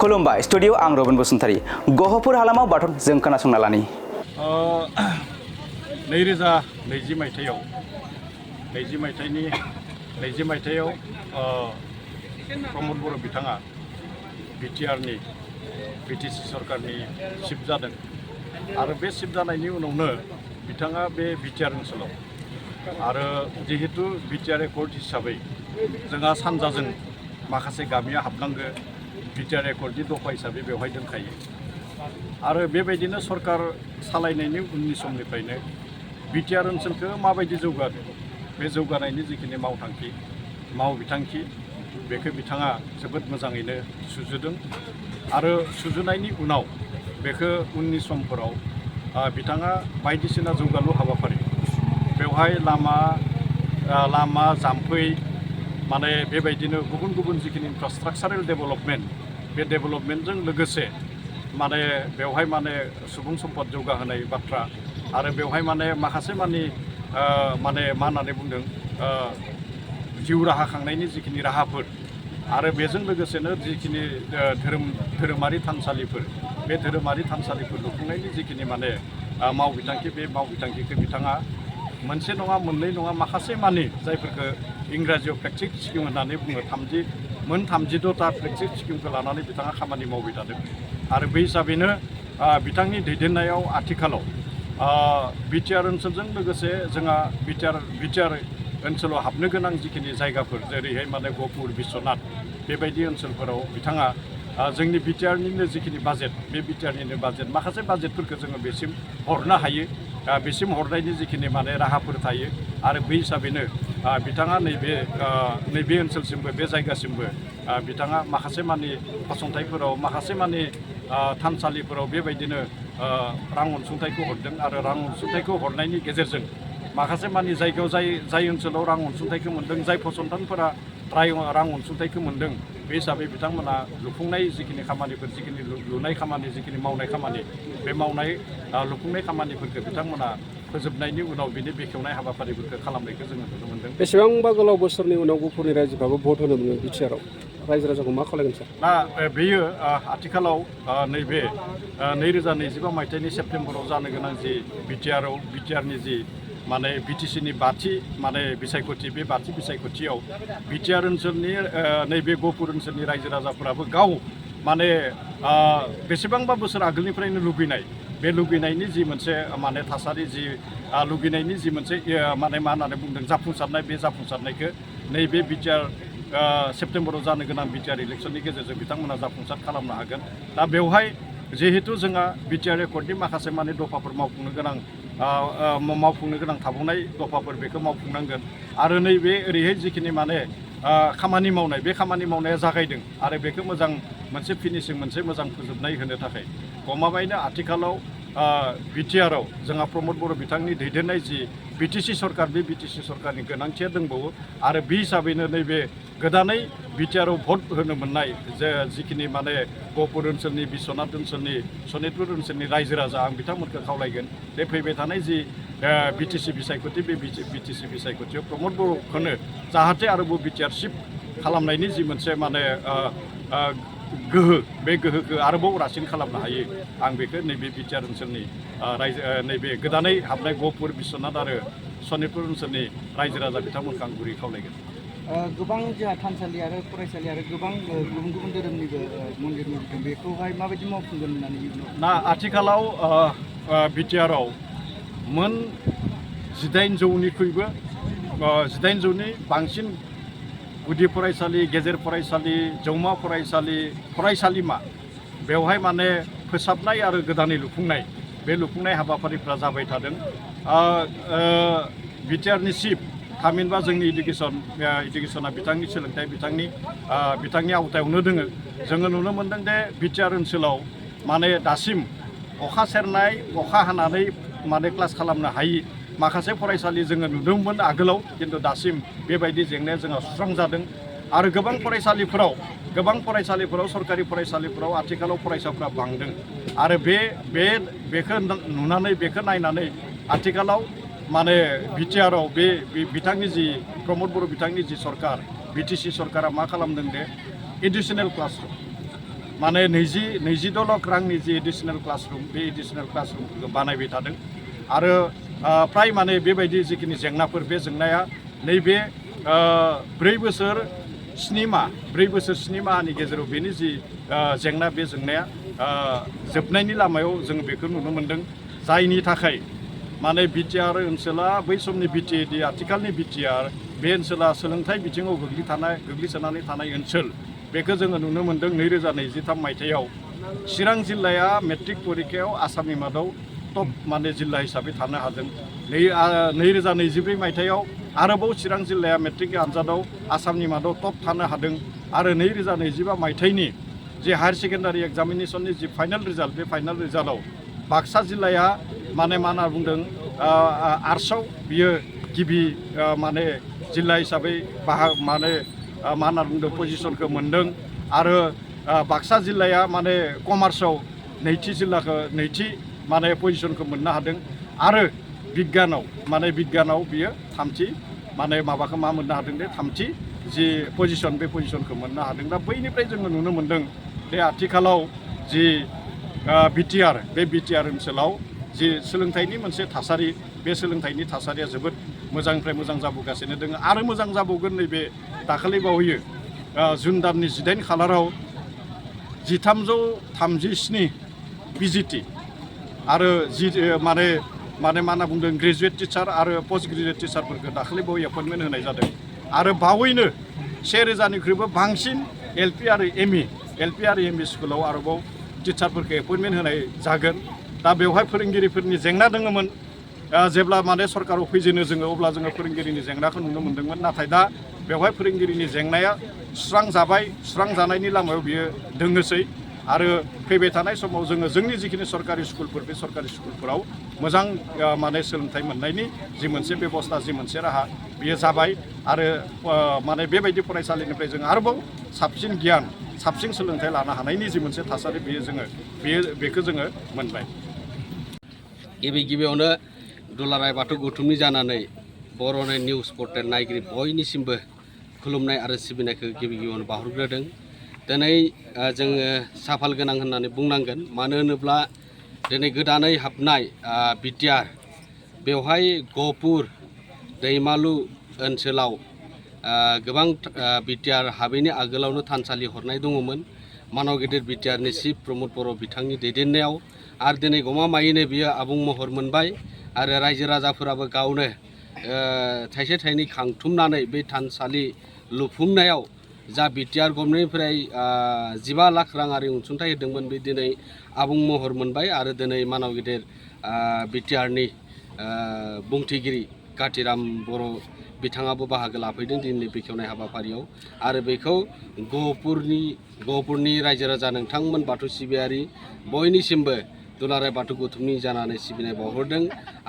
खुलुमबाय स्टुडिअ आं रबिन बसुमतारी गहपुर हालामाव बाथौ जों खोनासंना लानि 2020 मायथाइयाव प्रमद बर' बिथाङा बिटिसि सरकारनि चिफ जादों आरो बे चिफ जानायनि उनावनो बिथाङा बे बिटिआर ओनसोलाव आरो जिहेतु बिटिआर एकर्ड हिसाबै जोंहा सानजाजों माखासे गामिया हाबनांगो बिटिआर एकर्डनि दफा हिसाबै बेवहाय दोनखायो आरो बेबायदिनो सरकार सालायनायनि उननि समनिफ्रायनो बिटिआर ओनसोलखौ माबायदि जौगादों बे जौगानायनि जिखिनि मावबिथांखि बेखौ बिथाङा जोबोद मोजाङैनो सुजुदों आरो सुजुनायनि उनाव बेखौ उननि समफोराव बिथाङा बायदिसिना जौगालु हाबाफारि बेवहाय लामा जाम्फै माने बेबायदिनो गुबुन गुबुन जिखिनि इनफ्रास्ट्राक्चारेल डेभेलपमेन्ट बे डेभेलपमेन्टजों लोगोसे माने बेवहाय माने सुबुं सम्पद जौगाहोनाय बाथ्रा आरो बेवहाय माखासे माने मा होननानै बुंदों जिउ राहा खांनायनि जिखिनि राहाफोर आरो बेजों लोगोसेनो जिखिनि धोरोमारि थानसालिफोर बे धोरोमारि थानसालिफोर लुफुंनायनि जिखिनि माने मावबिथांखि बे मावबिथांखिखौ बिथाङा मोनसे नङा मोननै नङा माखासे मानि जायफोरखौ इंराजियाव फ्लेक्सिक स्किम होननानै बुङो 32टा फ्लेक्सिक स्किमखौ लानानै बिथाङा खामानि मावबाय थादों आरो बै हिसाबैनो बिथांनि दैदेननायाव आथिखालाव बिटिआर ओनसोलजों लोगोसे जोंहा बिटिआर ओनसोलाव हाबनो गोनां जिखिनि जायगाफोर जेरैहाय माने गहपुर बिश्वनाथ बेबायदि ओनसोलफोराव बिथाङा जोंनि बिटिआरनिनो जिखिनि बाजेट बे बिटिआरनिनो बाजेट माखासे बाजेटफोरखौ जोङो बेसिम हरनो हायो बेसिम हरनायनि जिखिनि माने राहाफोर थायो आरो बै हिसाबैनो बिथाङा नैबे ओनसोलसिमबो बे जायगासिमबो बिथाङा माखासे मानि फसंथाइफोराव माखासे मानि थानसालिफोराव बेबायदिनो रां अनसुंथाइखौ हरदों आरो रां अनसुंथाइखौ हरनायनि गेजेरजों माखासे मानि जायगायाव जाय ओनसोलाव रां अनसुंथाइखौ मोन्दों जाय फसंथानफोरा रां अनसुंथाइखौ मोन्दों बे हिसाबै बिथांमोना लुफुंनाय जिखिनि खामानिफोर जिखिनि लुनाय खामानि जिखिनि मावनाय खामानि बे लुफुंनाय खामानिफोरखौ बिथांमोना फोजोबनायनि उनाव बिनि बेखेवनाय हाबाफारिफोरखौ खालामनायखौ जोङो नुनो मोन्दों। बेसेबांबा गोलाव बोसोरनि उनाव गहपुरनि रायजोफ्राबो भट होनो मोनो बिटिआराव रायजो राजाखौ मा खालामगोन सार? दा बेयो आथिखालाव नैबे 2025 मायथाइनि सेप्तेम्बराव जानो गोनां जि बिटिआरनि जि माने बिटिसिनि बाथि माने बिसायख'थि बे बाथि बिसायख'थियाव बिटिआर ओनसोलनि नैबे गहपुर ओनसोलनि रायजो राजाफोराबो गाव माने बेसेबांबा बोसोर आगोलनिफ्रायनो लुबैनाय बे लुबैनायनि जि मोनसे माने थासारि जि लुबैनायनि जि मोनसे माने मा होननानै बुंदों जाफुंसारनाय बे जाफुंसारनायखौ नैबे बिटिआर सेप्तेम्बराव जानो गोनां बिटिआर इलेक्सननि गेजेरजों बिथांमोना जाफुंसार खालामनो हागोन। दा बेवहाय जिहेतु जोंहा बिटिआर एकर्डनि माखासे माने दफाफोर मावफुंनो गोनां थाबावनाय दफाफोर बेखौ मावफुंनांगोन आरो नैबे ओरैहाय जिखिनि माने खामानि मावनाय बे खामानि मावनाया जागायदों आरो बेखौ मोजां मोनसे फिनिशिं मोनसे मोजां फोजोबनाय होनो थाखाय गमामायैनो आथिखालाव बिटिआराव जोंहा प्रमद बर' बिथांनि दैदेननाय जि बिटिसि सरकार बे बिटिसि सरकारनि गोनांथिया दंबावो आरो बे हिसाबैनो नैबे गोदानै बिटिआराव भट होनो मोननाय जिखिनि माने गहपुर ओनसोलनि बिश्वनाथ ओनसोलनि सनितपुर ओनसोलनि रायजो राजा आं बिथांमोनखौ खावलायगोन बे फैबाय थानाय जि बिटिसि बिसायख'थि बे बिटिसि बिसायख'थियाव प्रमद बर'खौनो जाहाथे आरोबाव बिटिआर शिफ्ट खालामनायनि जि मोनसे माने गोहो बे गोहोखौ आरोबाव रासिन खालामनो हायो आं बेखौ नैबे बिटिआर ओनसोलनि नैबे गोदानै हाबनाय गहपुर बिश्वनाथ आरो सनितपुर ओनसोलनि रायजो राजा बिथांमोनखौ आं गुरै खावलायगोन। गोबां जोंहा थानसालि आरो फरायसालि आरो गोबां गुबुन गुबुन धोरोमनिबो मन्दिरनि बेखौहाय माबायदि मावफुंगोन होननानै ना आथिखालाव बिटिआराव मोन 18,000निख्रुइबो बांसिन गुदि फरायसालि गेजेर फरायसालि जौमा फरायसालिमा बेवहाय माने फोसाबनाय आरो गोदानै लुफुंनाय बे लुफुंनाय हाबाफारिफ्रा जाबाय थादों। बिटिआरनि चिफ थामहिनबा जोंनि इडुकेसना बिथांनि सोलोंथाइ बिथांनि आवथायावनो दोङो। जोङो नुनो मोन्दों जे बिटिआर ओनसोलाव माने दासिम अखा सेरनाय अखा हानानै माने क्लास खालामनो हायि माखासे फरायसालि जोङो नुदोंमोन आगोलाव खिन्थु दासिम बेबायदि जेंनाया जोंहा सुस्रांजादों आरो गोबां फरायसालिफोराव सरकारि फरायसालिफोराव आथिखालाव फरायसाफ्रा बांदों आरो बेखौ नुनानै बेखौ नायनानै आथिखालाव माने बिटिआराव बे बिथांनि जि प्रमद बर' बिथांनि जि सरकार बिटिसि सरकारा मा खालामदों दे एडिशनेल क्लासरुम माने 22 लाख रांनि जि एडिसनेल क्लासरुम बे एडिसनेल क्लासरुमफोरखौ बानायबाय थादों आरो फ्राय माने बेबायदि जिखिनि जेंनाफोर बे जेंनाया नैबे 4 बोसोर 7 माहनि गेजेराव बेनि जि जेंना बे जेंनाया जोबनायनि लामायाव जों बेखौ नुनो मोन्दों जायनि थाखाय माने बिटिआर ओनसोला बै समनि बिटिएडि आथिखालनि बिटिआर बे ओनसोला सोलोंथाइ बिथिङाव गोग्लैसोनानै थानाय ओनसोल बेखौ जोङो नुनो मोन्दों 2023 मायथाइयाव चिरां जिल्लाया मेट्रिक परिखायाव आसामनि मादाव टप माने जिल्ला हिसाबै थानो हादों 2024 मायथाइयाव आरोबाव चिरां जिल्लाया मेट्रिक आनजादाव आसामनि मादाव टप थानो हादों आरो 2025 मायथाइनि जे हायार सेकेन्डारि एग्जामिनेसननि जि फाइनाल रिजाल्ट बे फाइनाल रिजाल्टआव बाक्सा जिल्लाया माने मा होनना बुंदों आर्ट्सआव बियो गिबि माने जिल्ला हिसाबै माने मा होनना बुंदों पजिशनखौ मोन्दों आरो बाक्सा जिल्लाया माने कमार्सआव नैथि माने पजिशनखौ मोननो हादों आरो बिगियानाव बियो थामथि माने माबाखौ मा मोननो हादों दे थामथि जि पजिशन बे पजिशनखौ मोननो हादों दा बैनिफ्राय जोङो नुनो मोन्दों बे आथिखालाव जि बिटिआर बे बिटिआर ओनसोलाव जि सोलोंथाइनि मोनसे थासारि बे सोलोंथाइनि थासारिया जोबोद मोजांनिफ्राय मोजां जाबोगासिनो दङ आरो मोजां जाबावगोन नैबे दाखालि बावैयो जुन दाननि 18 खालाराव 1337 पिजिटि आरो माने मा होनना बुंदों ग्रेजुवेट टिचार आरो पस्ट ग्रेजुवेट टिचारफोरखौ दाखालि बावै एपइन्टमेन्ट होनाय जादों आरो बावैनो 1000निख्रुइबो बांसिन एलपि आरो एमइ स्कुलाव आरोबाव टिचारफोरखौ एपइन्टमेन्ट होनाय जागोन दा बेवहाय फोरोंगिरिफोरनि जेंना दङमोन जेब्ला माने सरकाराव फैजेनो जोङो अब्ला जोङो फोरोंगिरिनि जेंनाखौ नुनो मोन्दोंमोन नाथाय दा बेवहाय फोरोंगिरिनि जेंनाया सुस्रांजानायनि लामायाव बियो दोङोसै आरो फैबाय थानाय समाव जोङो जोंनि जिखिनि सरकारि स्कुलफोर बे सरकारि स्कुलफोराव मोजां माने सोलोंथाइ मोननायनि जि मोनसे बेबस्था जि मोनसे राहा बियो जाबाय आरो माने बेबायदि फरायसालिनिफ्राय जों आरोबाव साबसिन गियान साबसिन सोलोंथाइ लानो हानायनि जि मोनसे थासारि बेखौ जोङो मोनबाय। गिबियावनो दुलाराय बाथौ गौथुमनि जानानै बर'नि निउस पर्टेल नायगिरि बयनिसिमबो खुलुमनाय आरो सिबिनायखौ गिबियावनो बावहरग्रोदों। दिनै जोङो साफाल गोनां होननानै बुंनांगोन मानो होनोब्ला दिनै गोदानै हाबनाय बिटिआर बेवहाय गहपुर दैमालु ओनसोलाव गोबां बिटिआर हाबैनि आगोलावनो थानसालि हरनाय दङमोन मानाव गेदेर बिटिआरनि चिफ प्रमद बर' बिथांनि दैदेननायाव आरो दिनै गमामायैनो बियो आबुं महर मोनबाय आरो रायजो राजाफोराबो गावनो थाइसे थाइनै खांथुमनानै बे थानसालि लुफुंनायाव जा बिटिआर गभर्नमेन्टनिफ्राय 15 लाख राङारि अनसुंथाइ होदोंमोन बे दिनै आबुं महर मोनबाय आरो दिनै मानाव गेदेर बिटिआरनि बुंथिगिरि काथिराम बर' बिथाङाबो बाहागो लाफैदों दिनै बेखेवनाय हाबाफारियाव आरो बेखौ गहपुरनि रायजो राजा नोंथांमोन बाथौ सिबियारि बयनिसिमबो दुलाराय बाथौ गौथुमनि जानानै सिबिनाय बावहरदों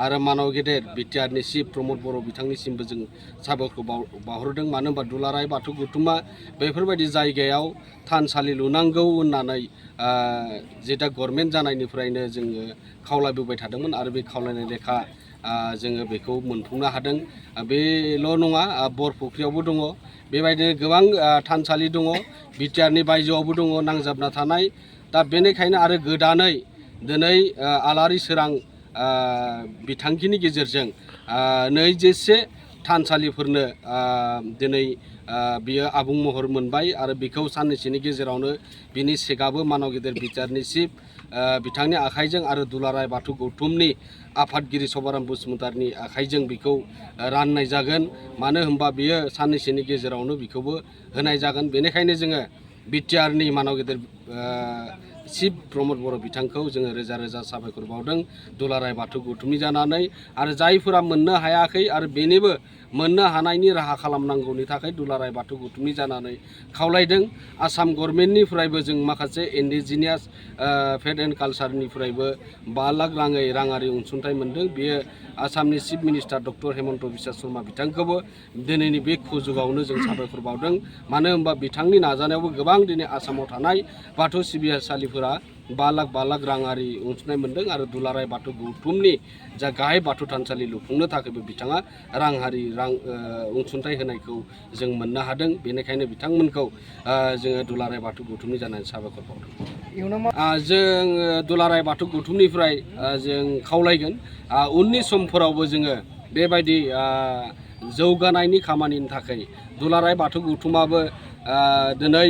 आरो मानाव गेदेर बिटिआरनि चिफ प्रमद बर' बिथांनिसिमबो जों साबायखर बावहरदों मानो होनबा दुलाराय बाथौ गौथुमा बेफोरबायदि जायगायाव थानसालि लुनांगौ होननानै जे दा गभर्नमेन्ट जानायनिफ्रायनो जोङो खावलायबोबाय थादोंमोन आरो बे खावलायनाय लेखा जोङो बेखौ मोनफुंनो हादों। बेल' नङा बरफुख्रियावबो दङ बेबायदिनो गोबां थानसालि दङ बिटिआरनि बायजोआवबो दङ नांजाबना थानाय दा बेनिखायनो आरो गोदानै दिनै आलारि सोरां बिथांखिनि गेजेरजों 27 थानसालिफोरनो दिनै बियो आबुं महर मोनबाय आरो बेखौ साननैसोनि गेजेरावनो बिनि सेगाबो मानाव गेदेर बिटिआरनि चिफ बिथांनि आखाइजों आरो दुलाराय बाथौ गौथुमनि आफादगिरि सभाराम बसुमतारिनि आखाइजों बेखौ राननाय जागोन मानो होनबा बियो साननैसोनि गेजेरावनो बेखौबो होनाय जागोन बेनिखायनो जोङो बिटिआरनि मानाव गेदेर चिफ प्रमद बर' बिथांखौ जोङो रोजा रोजा साबायखर बावदों दुलाराय बाथौ गौथुमनि जानानै आरो जायफोरा मोननो हायाखै आरो बेनिबो मोननो हानायनि राहा खालामनांगौनि थाखाय दुलाराय बाथौ गौथुमनि जानानै खावलायदों। आसाम गभर्नमेन्टनिफ्रायबो जों माखासे इन्डिजिनियास फेट एन्ड कालचारनिफ्रायबो 5 लाख राङारि अनसुंथाइ मोन्दों बेयो आसामनि chief minister doctor Himanta Biswa Sarma बिथांखौबो दिनैनि बे सुजुगावनो जों साबायखर बावदों मानो होनबा बिथांनि नाजानायावबो गोबां दिनै आसामाव थानाय बाथौ सिबियारिसालिफोरा 5 लाख राङारि अनसुंथाइ मोन्दों आरो दुलाराय बाथौ गौथुमनि जा गाहाय बाथौ थानसालि लुफुंनो थाखायबो बिथाङा रां अनसुंथाइ होनायखौ जों मोननो हादों। बेनिखायनो बिथांमोनखौ जोङो दुलाराय बाथौ गौथुमनि जानानै साबायखर बावदों। जों दुलाराय बाथौ गौथुमनिफ्राय जों खावलायगोन उननि समफोरावबो जोङो बेबायदि जौगानायनि खामानिनि थाखाय दुलाराय बाथौ गौथुमाबो दिनै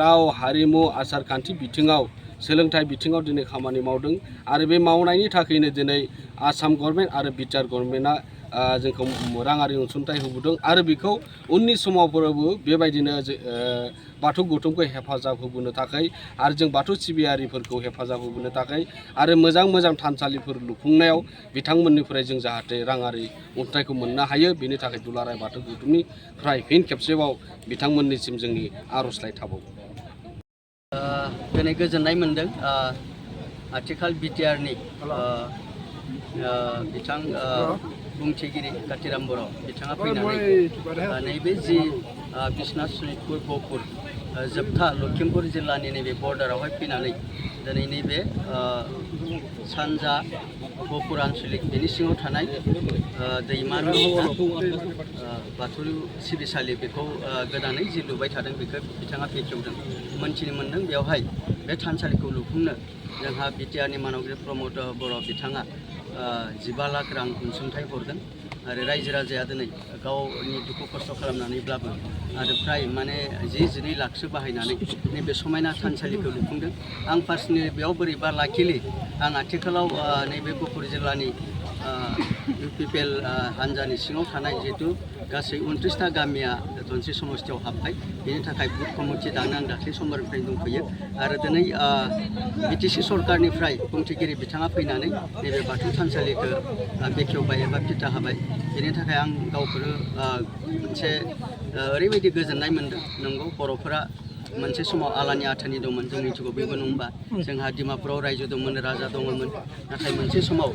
राव हारिमु आसार खान्थि बिथिङाव सोलोंथाइ बिथिङाव दिनै खामानि मावदों आरो बे मावनायनि थाखायनो दिनै आसाम गभर्नमेन्ट आरो बिटिआर गभर्नमेन्टआ जोंखौ राङारि अनसुंथाइ होबोदों आरो बेखौ उननि समावफोरावबो बेबायदिनो बाथौ गौथुमखौ हेफाजाब होबोनो थाखाय आरो जों बाथौ सिबियारिफोरखौ हेफाजाब होबोनो थाखाय आरो मोजां थानसालिफोर लुफुंनायाव बिथांमोननिफ्राय जों जाहाथे राङारि अनसुंथाइखौ मोननो हायो बेनि थाखाय दुलाराय बाथौ गौथुमनिफ्राय फिन खेबसेबाव बिथांमोननिसिम जोंनि आर'जलाइ थाबावो। दिनै गोजोननाय मोन्दों आथिखाल बिटिआरनि बिथां बुंथिगिरि कातिराम बर' बिथाङा फैनानै नैबे जि बिश्वनाथ सनितपुर गहपुर जोबथा लखिमपुर जिल्लानि नैबे बर्डारावहाय फैनानै दिनै नैबे सानजा गहपुर आन्सलिक बेनि सिङाव थानाय दैमालु बाथौ सिबिसालि बेखौ गोदानै जि लुबाय थादों बेखौ बिथाङा बेखेवदों। मोनथिनो मोन्दों बेवहाय बे थानसालिखौ लुफुंनो जोंहा बिटिआरनि मानगिरि प्रमद बर' बिथाङा 15 लाख रां अनसुंथाइ हरदों आरो रायजो राजाया दिनै गावनि दुखु खस्थ' खालामनानैब्लाबो आरो फ्राय माने 12 लाखसो बाहायनानै नैबे समायना थानसालिखौ लुफुंदों। आं पार्सनेलि बेयाव बोरैबा लाखिलि आं आथिखालाव नैबे गहपुर जिल्लानि UPPL हान्जानि सिङाव थानाय जिहेतु गासै 29टा गामिया धनस्रि समस्थियाव हाबबाय बेनि थाखाय बुथ कमिटि दानो आं दाख्लै समबारनिफ्राय दंफैयो आरो दिनै BTC सरकारनिफ्राय बुंथिगिरि बिथाङा फैनानै नैबे बाथौ थानसालिखौ बेखेवबाय एबा फिथा होबाय बेनि थाखाय आं गावखौनो मोनसे ओरैबायदि गोजोननाय मोन्दों। नंगौ बर'फोरा मोनसे समाव आलानि आथानि दंमोन जों मिथिगौ बेबो नङा जोंहा डिमापुराव रायजो दंमोन राजा दङमोन नाथाय मोनसे समाव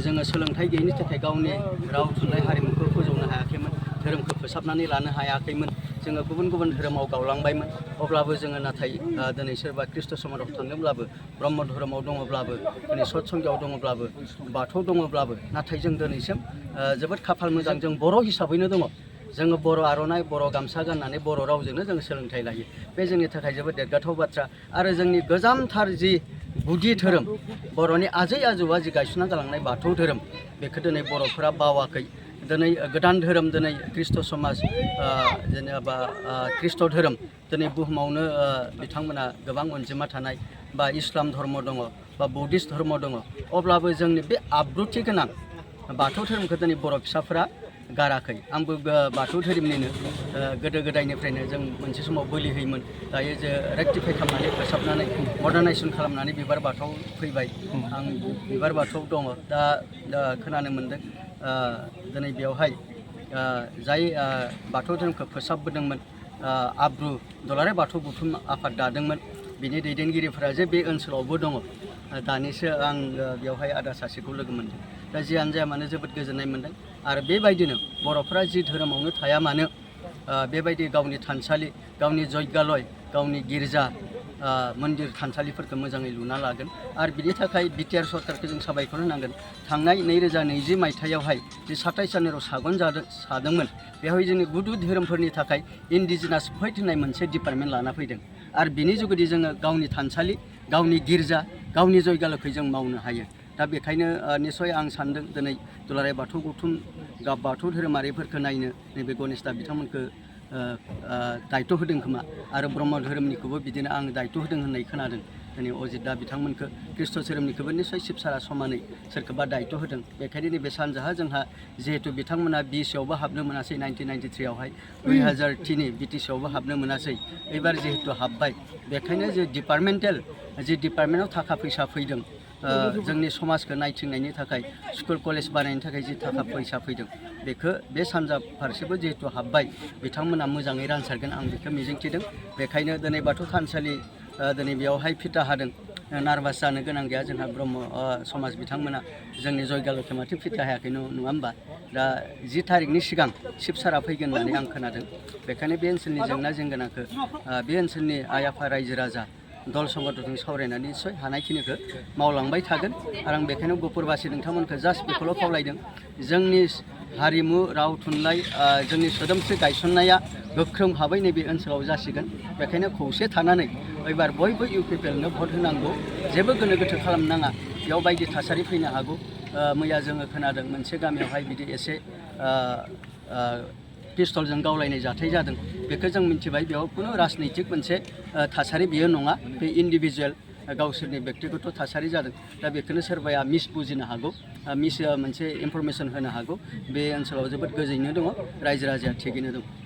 जोङो सोलोंथाइ गैयिनि थाखाय गावनि राव थुनलाइ हारिमुखौ फोजौनो हायाखैमोन धोरोमखौ फोसाबनानै लानो हायाखैमोन जोङो गुबुन धोरोमाव गावलांबायमोन अब्लाबो जोङो नाथाय दिनै सोरबा ख्रिस्ट समाजाव थाङोब्लाबो ब्रह्म धोरोमाव दङब्लाबो दिनै सत्संगियाव दङब्लाबो बाथौ दङब्लाबो नाथाय जों दिनैसिम जोबोद खाफाल मोजां जों बर' हिसाबैनो दङ। जोङो बर' आर'नाइ बर' गामसा गाननानै बर' रावजोंनो जों सोलोंथाइ लायो बे जोंनि थाखाय जोबोद देरगाथाव बाथ्रा आरो जोंनि गोजामथार जि गुदि धोरोम बर'नि आजै आजौआ जि गायसनना गालांनाय बाथौ धोरोम बेखौ दिनै बर'फोरा बावाखै। दिनै गोदान धोरोम दिनै ख्रिस्ट समाज जेनेबा ख्रिस्ट धोरोम दिनै बुहुमावनो बिथांमोना गोबां अनजिमा थानाय बा इस्लाम धर्म दङ बा बुद्धिस्ट धर्म दङ अब्लाबो जोंनि बे आब्रुथि गोनां बाथौ धोरोमखौ दिनै बर' फिसाफोरा गाराखै। आंबो बाथौ धोरोमनिनो गोदो गोदायनिफ्रायनो जों मोनसे समाव बोलि होयोमोन दायो जे रेक्टिफाइ खालामनानै फोसाबनानै मडार्नाइजेसन खालामनानै बिबार बाथौआव फैबाय आं बिबार बाथौआव दङ दा खोनानो मोन्दों दिनै बेवहाय जाय बाथौ धोरोमखौ फोसाबबोदोंमोन आब्रु दुलाराय बाथौ गौथुम आफाद दादोंमोन बिनि दैदेनगिरिफोरा जे बे ओनसोलावबो दङ दानिसो आं बेवहाय आदा सासेखौ लोगो मोन्दों दा जियानो जाया मानो जोबोद गोजोननाय मोन्दों आरो बेबायदिनो बर'फोरा जि धोरोमावनो थाया मानो बेबायदि गावनि थानसालि गावनि जयगालय गावनि गिर्जा मन्दिर थानसालिफोरखौ मोजाङै लुना लागोन आरो बिनि थाखाय बिटिआर सरकारखौ जों साबायखर होनांगोन। थांनाय 2020 मायथाइयावहाय जि 27 जानुवारियाव सागन सादोंमोन बेवहाय जोंनि गुदि धोरोमफोरनि थाखाय इन्डिजिनास फाइट होननाय मोनसे डिपार्टमेन्ट लाना फैदों आरो बिनि जुगेदि जोङो गावनि थानसालि गावनि गिर्जा गावनि जयगालयखौ जों मावनो हायो। दा बेखायनो निसय आं सान्दों दिनै दुलाराय बाथौ गौथुम बाथौ धोरोमारिफोरखौ नायनो नैबे गणेश दा बिथांमोनखौ दायित्व होदों खोमा आरो ब्रह्म धोरोमनिखौबो बिदिनो आं दायित्व होदों होननाय खोनादों दिनै अजित दा बिथांमोनखौ ख्रिस्ट धोरोमनिखौबो निसय शिबसारा समानै सोरखौबा दायित्व होदों। बेखायनो नैबे सानजाहा जोंहा जिहेतु बिथांमोना BC आवबो हाबनो मोनासै 1993आवहाय 2003नि BTC आवबो हाबनो मोनासै एबार जिहेतु हाबबाय बेखायनो जे डिपार्टमेन्टआव थाखा फैसा फैदों जोंनि समाजखौ नायथिंनायनि थाखाय स्कुल कलेज बानायनो थाखाय जि थाखा फैसा फैदों बेखौ बे सानजा फारसेबो जिहेतु हाबबाय बिथांमोना मोजाङै रानसारगोन आं बेखौ मिजिंथिदों। बेखायनो दिनै बाथौ थानसालि दिनै बेयावहाय फिथा हादों नार्भास जानो गोनां गैया जोंहा ब्रह्म समाज बिथांमोना जोंनि जयगालयखौ माथो फिथा हायाखै नङा होमबा दा 10 थारिखनि सिगां शिबसारा फैगोन होननानै आं खोनादों। बेखायनो बे ओनसोलनि जेंना जेंगोनाखौ बे ओनसोलनि आइ आफा रायजो राजा दल संगठनजों सावरायनानै निस्सय हानायखिनिखौ मावलांबाय थागोन आरो आं बेखायनो गफुरबासि नोंथांमोनखौ जास्ट बेखौल' खावलायदों जोंनि हारिमु राव थुनलाइ जोंनि सोदोमस्रि गायसननाया गोख्रों भाबै नैबे ओनसोलाव जासिगोन बेखायनो खौसे थानानै एबार बयबो UPPLनो भट होनांगौ जेबो गोनो गोथो खालामनाङा बेयाव बायदि थासारि फैनो हागौ मैया जोङो खोनादों मोनसे गामियावहाय बिदि एसे पिस्तलजों गावलायनाय जाथाय जादों बेखौ जों मिथिबाय बेयाव खुनु राजनैतिक मोनसे थासारि बेयो नङा बे इन्डिभिजुवेल गावसोरनि बेक्तिगत थासारि जादों दा बेखौनो सोरबाया मिस बुजिनो हागौ मिस मोनसे इनफरमेसन होनो हागौ बे ओनसोलाव जोबोद गोजोनैनो दङ रायजो राजाया थिगैनो दं